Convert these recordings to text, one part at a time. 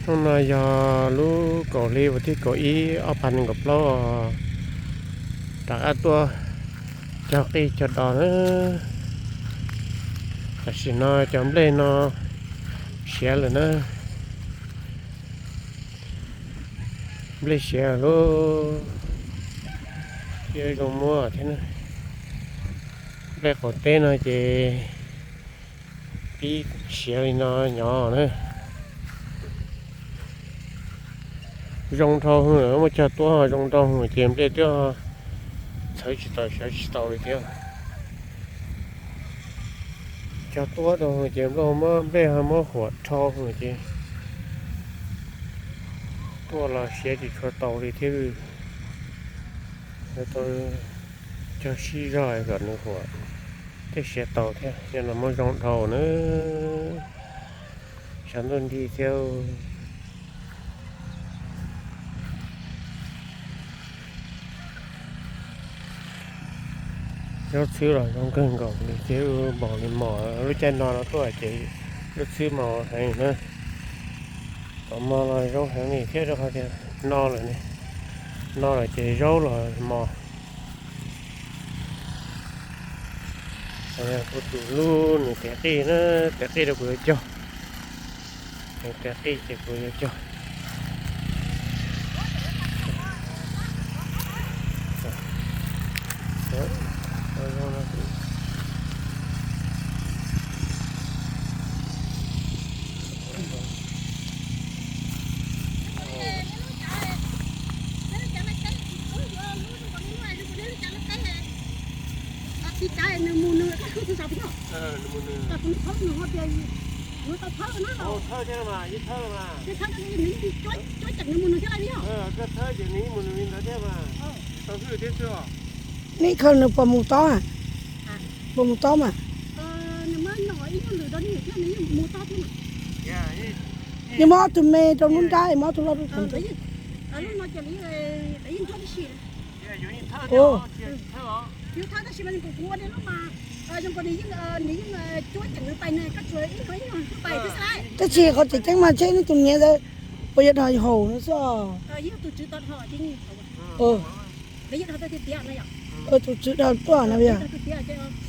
Hnub no yog lub kaum hli vas thib kaum ib ob phav nees nkaum plaub os, rov qab tuaj cog qij cog dos na. Tam sim no cov nplej no siav lawm na. Nplej siav lub, zoo muab thiab na. Nplej qaum teb no ces pib siav li no nyob na. Zoo dhau hwv, muaj cog tuab zoo dhau hwv ces nplej twb txhawv tsis tau siav tsis tau li thiab. Cog tuab dhau hwv ces nplej ho muab huam dhau hwv ces tuaj los siav tsis tshua tau li thiab. Yuav tau cog sib zog kom nws huam thiaj siav tau thiab, yog no muab zoo dhau na. Sawv ntuj nti thiab. Zaub txhwb los zoo kawg nkaus li thiab, npaum li mos lub caij no no tuaj ces lub txhwb mos heev na. Tom mos los zoo heev li thiab rau qhov tias no lawm ne, no lawm ces zaub los mos. Kuv tus hlub nws tes qij na, tes qij rau kuv yuav cog. Nws tes qij ces kuv yuav cog. Neb khaws nws puas mus tob mas? Puas mus tob mas? Nws muab ob tug me rau lub nrab, muab ob tug loj rau tom ntej. Tab sis qhov tseem ceeb mas ntshe neb tus niam ntawd puas yuav dhos haum no xwb os. Tus tswv dhos tuaj no yog,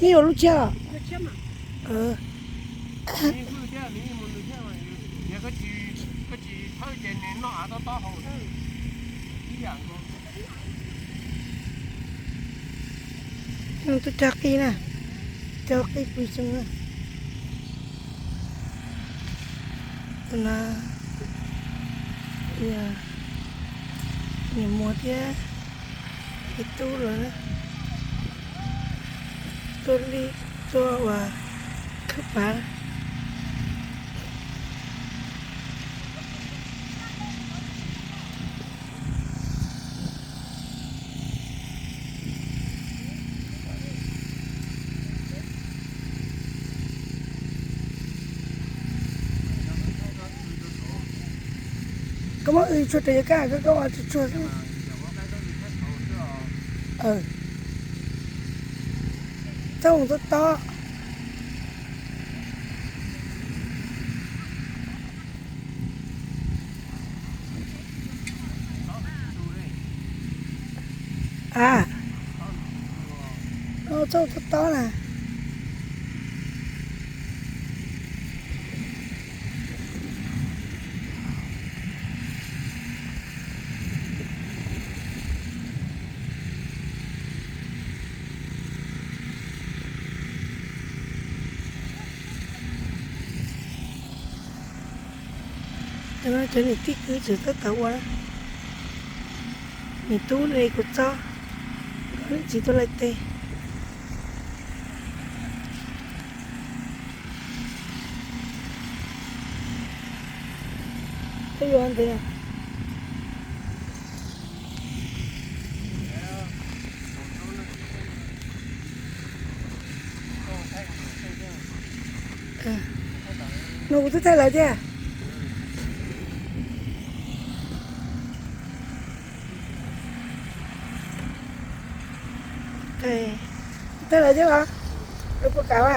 neb yuav lub tshiab los? Nws tuaj cog qij na, cog qij pw xyoo na. Tus no yog niam muam thiab tus tub lawm, tuaj li tuaj ua khawb pav. Koj muab tshuaj rau yawg kab, koj ua tshuaj xwb. Txhob mus tob tob. A, txhob mus tob tob na. Cov niam tij kwv tseem tab tom ua, niam tub ne kuv txob, txiv tuaj laij teb. Peb yuav ntev. No kuv twb thaij lawv thiab. Thaij lawv thiab los? Lawv puas kam a?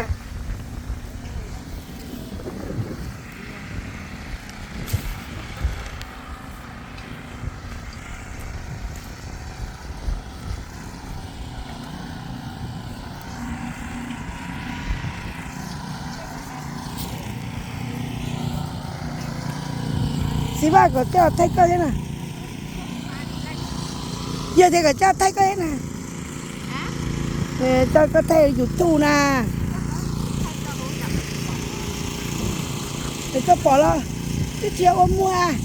Vaj kom coj thaij koj thiab na. Yog tias kom coj thaij koj thiab na. Coj koj thaij YouTube na. Es koj pom los twb tsis ua muag.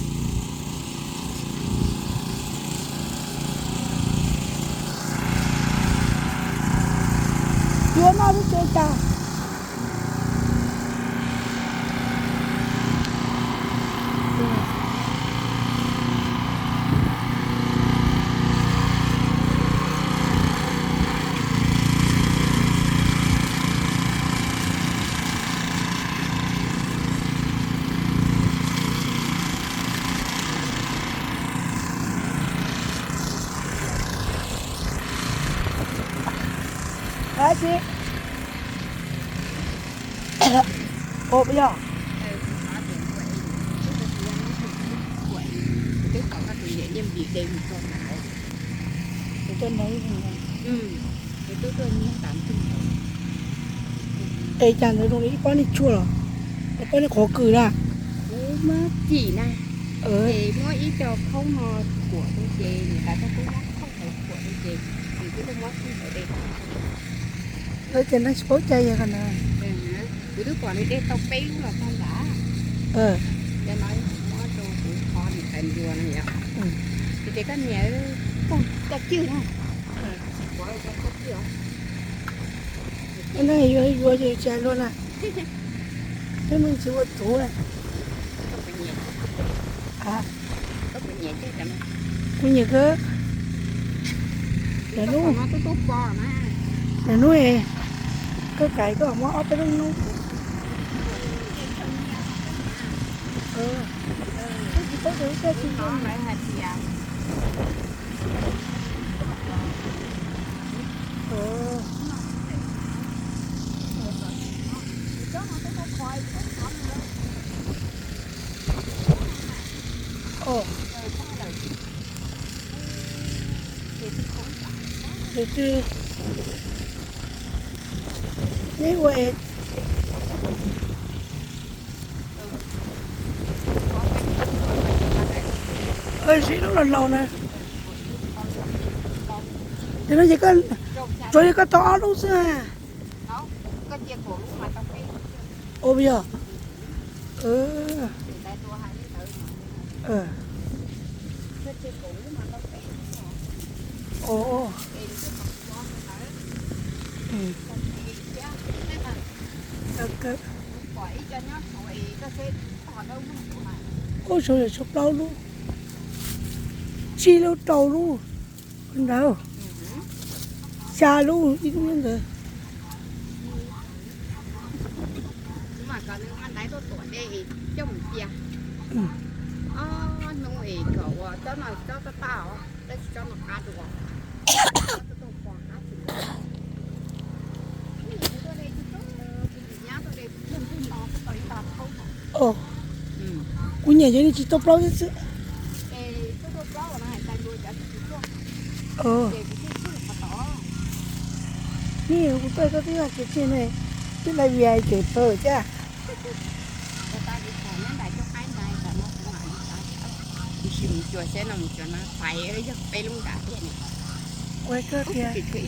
Yuav noj lub tsev cas. Dab tsi? Ua puas yog? Es cas ntawd zoo li ib pob niag tshuaj los? Ib pob niag qhov kws na. Kuv muab cim na. Es muab ib co khaub no thuam rau ces niam tais koj kuj muab khaub hauv thuam rau ces kuv twb tuaj muab xib hawv de. Lawv tias neeg tsis paub cai yog qhov na. Kuv twb pom nws de tau peb lub los tag nrad. Cov no muab rau kuv qhov niam tais nruas no yom. Ces tias koj niam, koj cwj na. Koj niam yuav yuav ces tsis luag na. Twb me ntsis ua tuv na. Kuv nyiam kawg. Lwm hnub, lwm hnub koj kam koj muab ob peb lub hnub. Koj tsis paub tias lub caij tsis zoo. Neb ua es sib lub los laus na. Ces no ces koj, tsuav yog koj tau ob lub xwb. Ua yog. Ub, saum yog tshuav plaub lub, tsib lub rau lub ntawd, xya lub ib lub ntawd. Kuv nyiam cov no tsis tau plaub xwb xwb. Neb kuv tuaj koj twb yog kev tseg ne, twb lawv vias ces pawg thiab. Ua koj tias, koj tias ib tias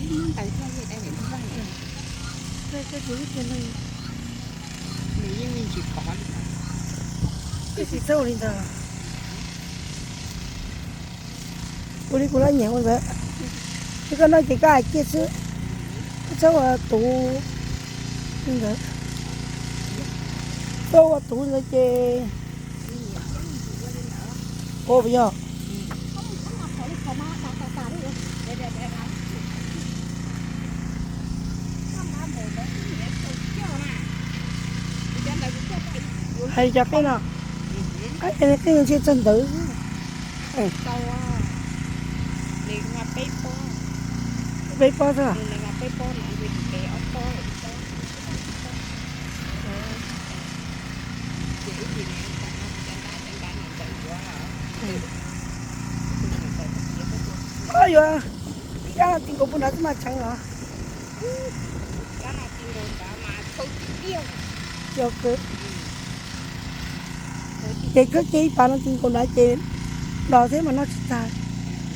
neeg, koj tsis txawj ua li ntawd. Ua li kuv laj nyiam ua ntawd, ces koj noj ces koj hais kiag xwb, koj txhob ua tuv li ntawd. Koj ua tuv ntawd ces, ua puas yog? Hais cov qeej no, qeej no txog ntawd. Peb pob xwb. Koj yuav ib kab no ti nkaus puag nrad xwb mas tseev los? Yog kawg. Ces khawb kiag ib pas no ces nkaus nrad ces nrov thiab mas noj tsis tag.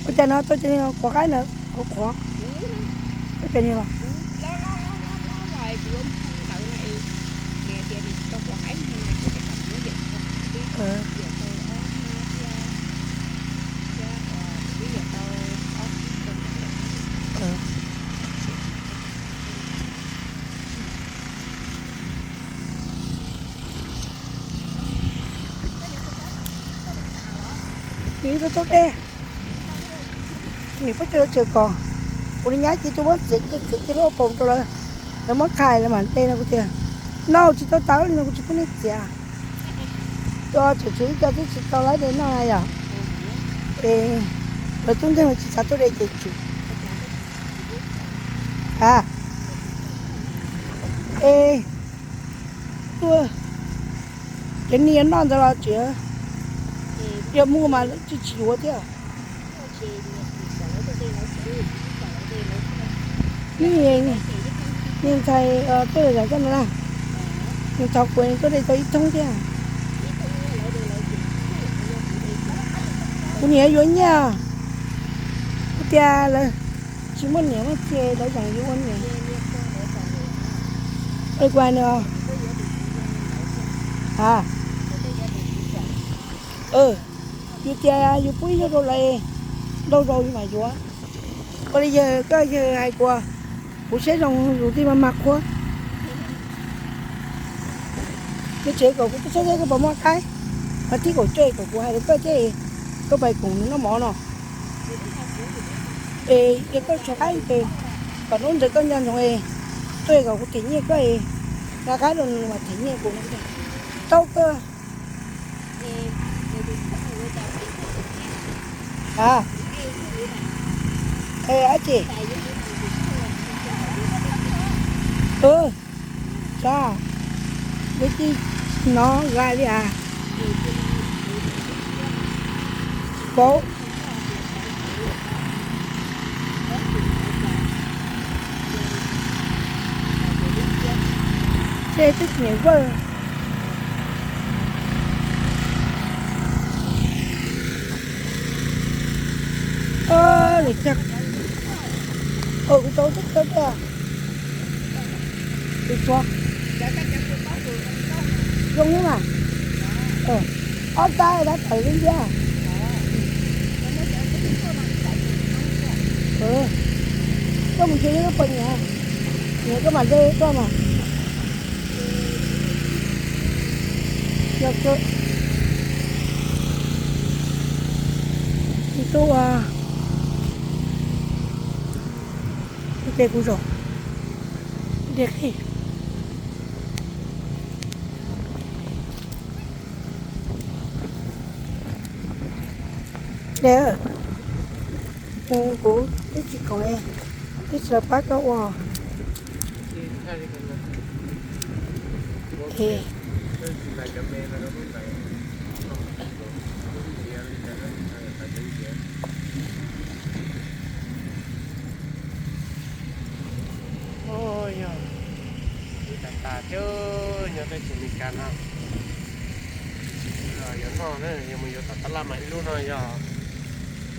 Ua cas no tau cov niag qhuav qaib na, qhuav qhuav. Ua cas niag los? Nws tuaj tsaug dej, nws puab coj lawv tsaws kos, kuv li nyab ces tuaj muab txiav kiag txiav kiag lub poom rau lawv, lawv muab khai lawv mam de no kuv tias, noj tsis tau tas li no kuv tsis pub nej txiav. Tuaj tseem tshuav ib co twb tsis tau laib de noj na yom. Es lawv tub nkeeg tsis xav tuaj de ces tsum. A, es tuaj, cov niag noj ntawd los tseem yog muag mas tsis tsis yuav thiab. Nws ntxhais tuaj zam zam coj no na, nws thov kuv tuaj de tau ib thoob thiab. Kuv niam yuav nyiaj, kuv tias lawv tsis muaj niam muaj txiv lawv tseem yuav ua niam. Kuv hais nws, a, yus tias yus pub ib zaug rau lawv, ntau zaus yus mam yuav. Ua li yawg koj yawg hais kuv, kuv siab zoo zus tij mas mag qhuab. Nws tseem kom kuv tub txhob txhob koj puas muaj qaib, mas tib kaum cuaj kom kuv hais rau koj thiab, koj pais koom noj mov no. Es yog koj tshuav qaib ces kom hnub ntawd koj nco ntsoov es tuaj kom kuv them nyiaj koj es, nqa qaib rau nws mas them nyiaj kuv. Tau kawg. A, dab tsi? Tso, lub tib no ga li a, tsis paub. Tej twb tsis nyiam vawj. Ua li cas, kuv tau tib co tiag. Tus tsov zoo li mas, ob tab tab tawm li ntsia. Koj mus nrhiav koj poj niam, niam koj mam de koj mas. Yog kawg. Tus tub ua, tus ces kuv zaum de qhij. De, kuv twb tsis khoom, twb tsis los pab koj ua. Yog, ib tas tas thiab, nyob teb chaws Amelikas no, yuav noj na, yuav mus yuav tom tab laj mas ib lub no yog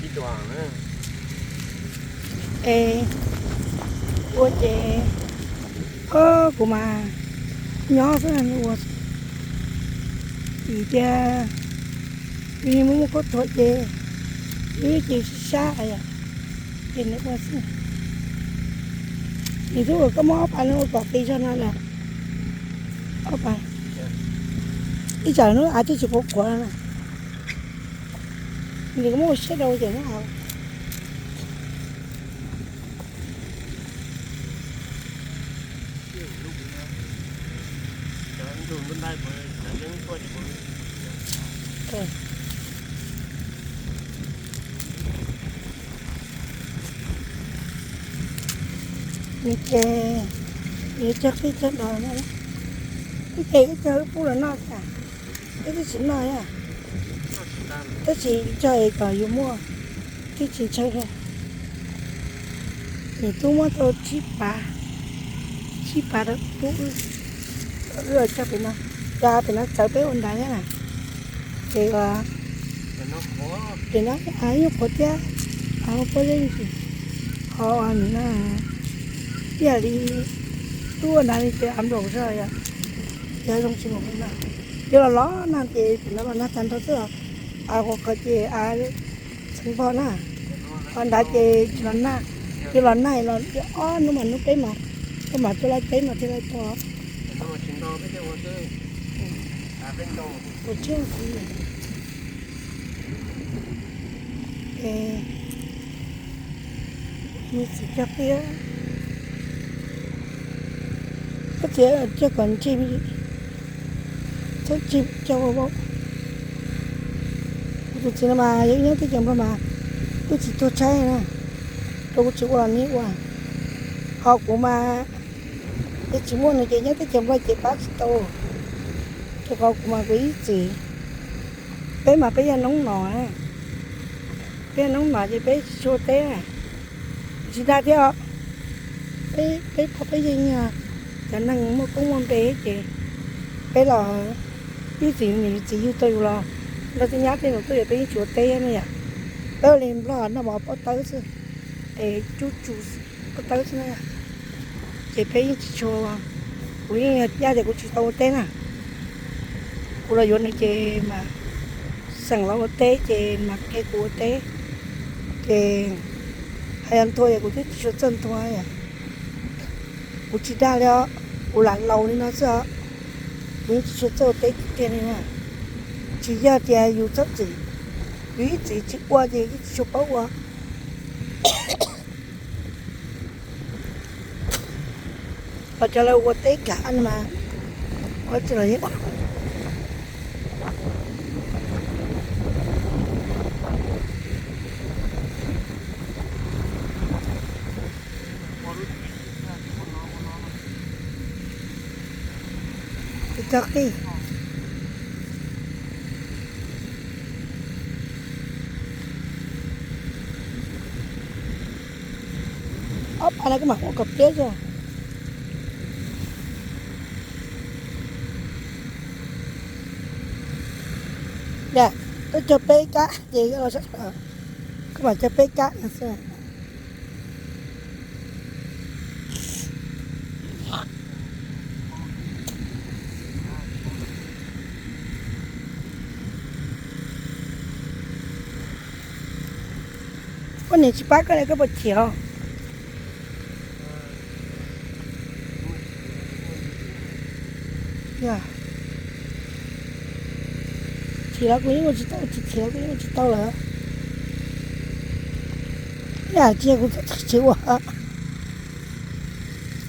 ib duas na. Es ua ces, o, kuv mas nyob xwb ua, vim tias yus niag muaj muaj khaub thuas ces, wb ces sib sab yom, ces nws ua xwb. Nws twb ua koj muab ob pas no ua kom qis zog no na. Ob pas, ib tsam hnub av twb tsis qhuav qhuav no na. Nws muab ua siab rau ces hnub av, nws ces, nws cog qij cog dos no, wb ces wb cog wb pub los noj tas, wb twb tsis noj, tab sis cog es kom yus muaj, twb tsis ntshaw li. Nws twb muab tau tsib pas, tsib pas rau pub wb, wb cog pem no, cov pem no txawv peb ua nrad thiab na. Ces, ces no nyuj qhuav thiab, pob zeb, ho ua nws na, ib yam li tub ua nrad li ces av nplaum zog yom, ces zoo tsis mus na. Cov los los na ces thaum no los nag tag nrho xwb, av qhuav qhuav ces av txheev npog na, ho nrad ces tsis los nag, ces los nag los ob hnub mas hnub peb mas, koj mam coj laj peb mas thiaj li tau. Nws txiv cog qij, koj txiv cog kom ntse, txhob cog ua vau. Kuv tus txiv no mas yog nyob teb chaws Nplog mas twb tsis tuag tshaib na, rau kuv tsis ua los neb ua. Ho kuv mas yog tsis muaj nws ces nyob teb chaws Nplog ces pab tsis tau, rau qhov kuv mas kuv ib txwm, peb mas peb yog noob no, peb yog noob no ces peb tsis tshua teb, tsis dag thiab os. Peb, peb pog peb yawg, cov neeg muaj koob muaj npe ces peb los ib txwm niam txiv yug tau yus los nrog tej nyab tej nus tuaj yus peb yeej tsis ua teb na yom. Peb ua li Nplog noj mov pob tawb xwb, es cub tsu pob tawb xwb na yom. Ces peb yeej tsis tshua, kuv yeej yog tias kuv tsis tau ua teb na. Kuv los yuav nws ces mas xeem los ua teb ces mas qhia kuv ua teb, ces hais yog nthua yog kuv twb tsis tshua txawj nthua yom. Kuv tsis dag li os, kuv lam laus li no xwb os, kuv yeej tsis tshua txawj ua teb tiag tiag li na. Tsis yog tias yus txhob txwm, yus ib txwm tsis ua ces yeej tsis tshua paub ua. Los cov lawv ua teb kam no mas, ua tsis los yeej ua. Cog qij. Ob phav no koj mam ua kom pliab zog. Yam, koj cog peb kab ces yog los sab, koj mam cog peb kab no xwb. Koj niam tsis pab koj li koj puas chim os? Chim los kuv yeej ua tsis tau, tsis chim los kuv yeej ua tsis tau lawm. Yam tsis yog kuv txhob txwm ua,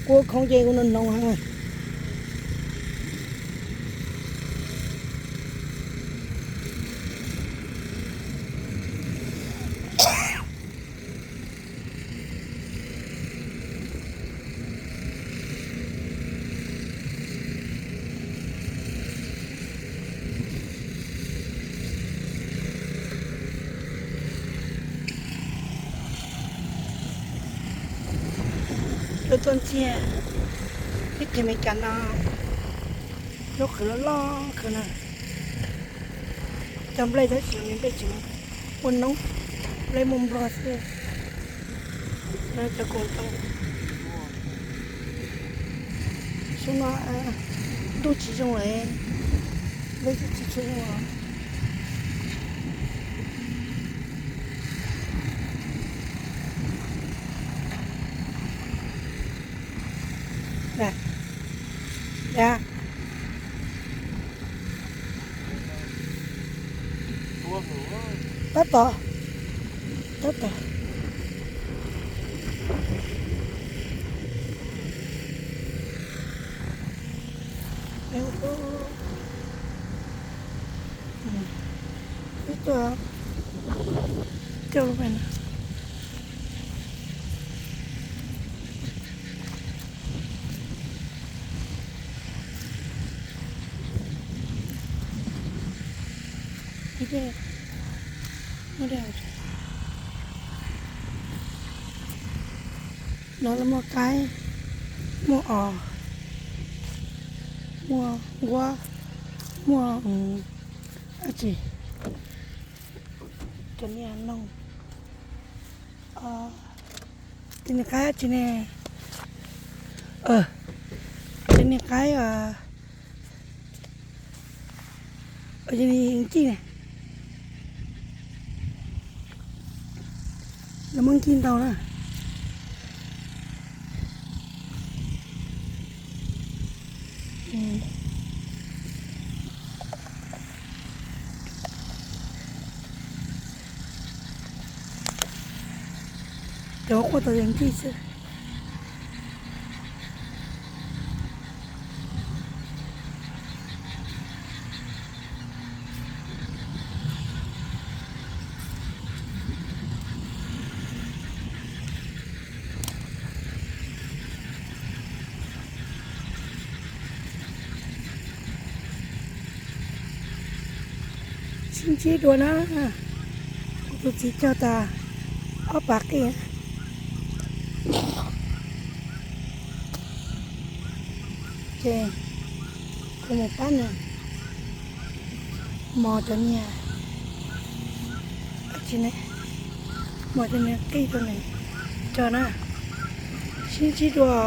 kuv ua khoom ces kuv noo noo heev. Tuaj tuaj ntxiag teb chaws Amelikas no, lub qhwv loj loj kawg na. Cog nplej tab sis nplej tseem muaj noob, nplej muaj nplog xwb. Cov koom tau, xyoo no ntuj tsis zoo lawm, nplej tsis tshua zoo. Tab tom, tab tom. Ib tuaj coj lub pem no. No muaj qaib, muaj os, muaj nquab, muaj Ab tsi, cov niag noog, cov niag qaib ab tsi ne, cov niag qaib, cov niag ncig ne, lawv muab ncig ntau na. Cov quaj tau yog ncig xwb. Sib ntsib dua na, kuv tus txiv cog tas ob phav qij. Ces kuv mus pab nws mos cov niag, tsi ne, mos cov niag qij rau nws cog na. Sib ntsib dua.